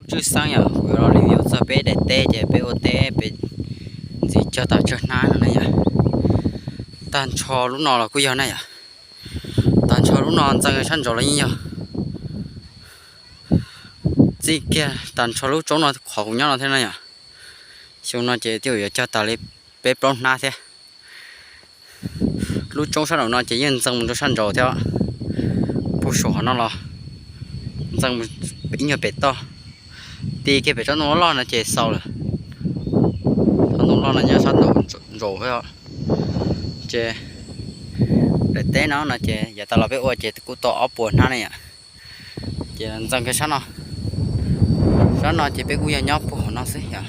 Tshwj xeeb yog kuv yuav los review txog peb daim teb ces peb ua teb pem ntxiv cog tas tsawg hnab no na yom. Tag nrho lub no los kuj yog na yom. Tag nrho lub no ntxeev sab nraud los yeej yog. Txij kiag tag nrho lub roob no qhov kuv nyob no thiab na yom. Xyoo no ces twb yuav cog tas li peb plaub hnab thiab. Lub roob sab nraum no ces yeej ntxeev mus rau sab nraud thiab. Puag saum qhov no los ntxeev ib nyuag pem toj. Ti kiag pem tsob ntoo loj loj no ces xaus lawm. Tsob ntoo loj no nyob sab nraud thiab. Ces daim teb no no ces yav tas los peb ua ces kuj tau ob puas hnab ne yom. Ces ntxeev kiag sab no. Sab no ces peb kuj yog nyob puag hauv no xwb yom.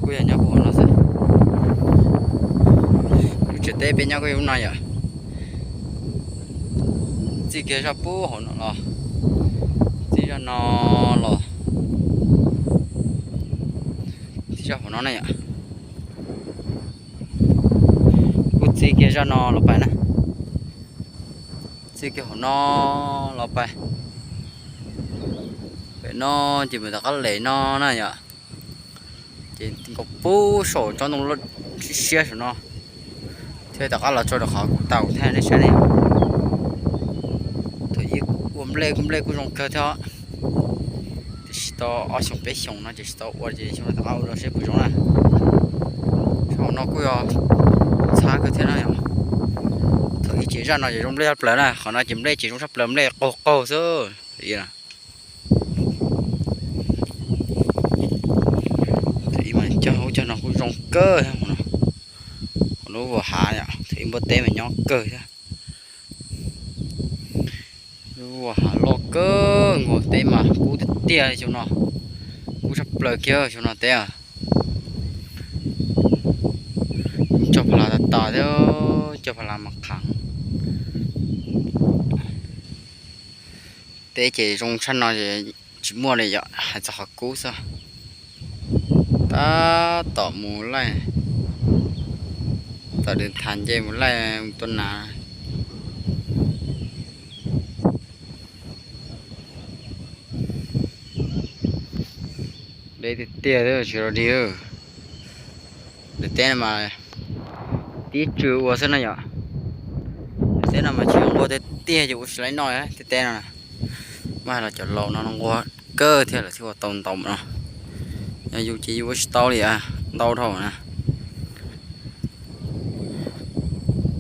Kuj yog nyob puag hauv no xwb. Lub tsev teb peb nyob kuj yog lub no yom. Txij kiag zoj puag hauv no los, txij zoj no los, txij zoj hauv no na yom. Kuj txij kiag zoj no los pais na. Txij kiag hauv no los pais. Pem no ces mus tom qab les no na yom. Ces nkaus puag saum tsob ntoo loj siab siab saum no. Thiab tom qab los tso rau qhov kuv tau kuv thaij nej saib ne. Thaum ub ua nplej kuj nplej kuj zoo kawg thiab. Tiam sis tau ob xyoos peb xyoos no ces tsis tau ua ces xyoo no rov qab ua rau seb puas zoo na. Saum no kuj yog ntxhab kawg thiab na yom. Thaum ub ces zaj no ces zoo nplej tshaj plaws na, qhov no ces nplej ces zoo tshaj plaws, nplej qaug qaug xwb. Thaum ub mas cog ub cog no kuj zoo kawg thiab. Hauv lub vas hav, thaum ub npua teb mas nyob kawg thiab. Lub vas hav loj kawg nkaus, teb mas kub tiag tiag xyoo no. Kub tshaj plaws kiag xyoo no teb. Cog pha las tas tas thiab, cog pha las mas qhav. Teb ces zoo tshaj no es tsis muaj li yom, hais txog qhov kub xwb. Tab tom mus laij, tom dws thas nce mus laij mus tua nas. Deb tiag tiag thiab tsis los dig. Daim teb no mas tib tsw ua xwb na yom. Daim teb no mas tsis nquag tiag tiag ces ua tsis laib noj tej teb no. Mas los cov laus no nquag kawg thiab lawv thiaj ua tau ntau no. Yog yus ces yus ua tsis tau li, ntau dhau na.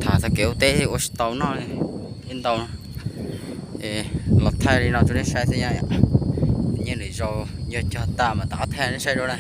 Tham txog kev ua teb ua tsis tau noj thiab ntau no. Es los thaij li no rau nej saib xwb yom. Nyob lwm zaus yog cog tas mas rov qab thaij nej saib dua na.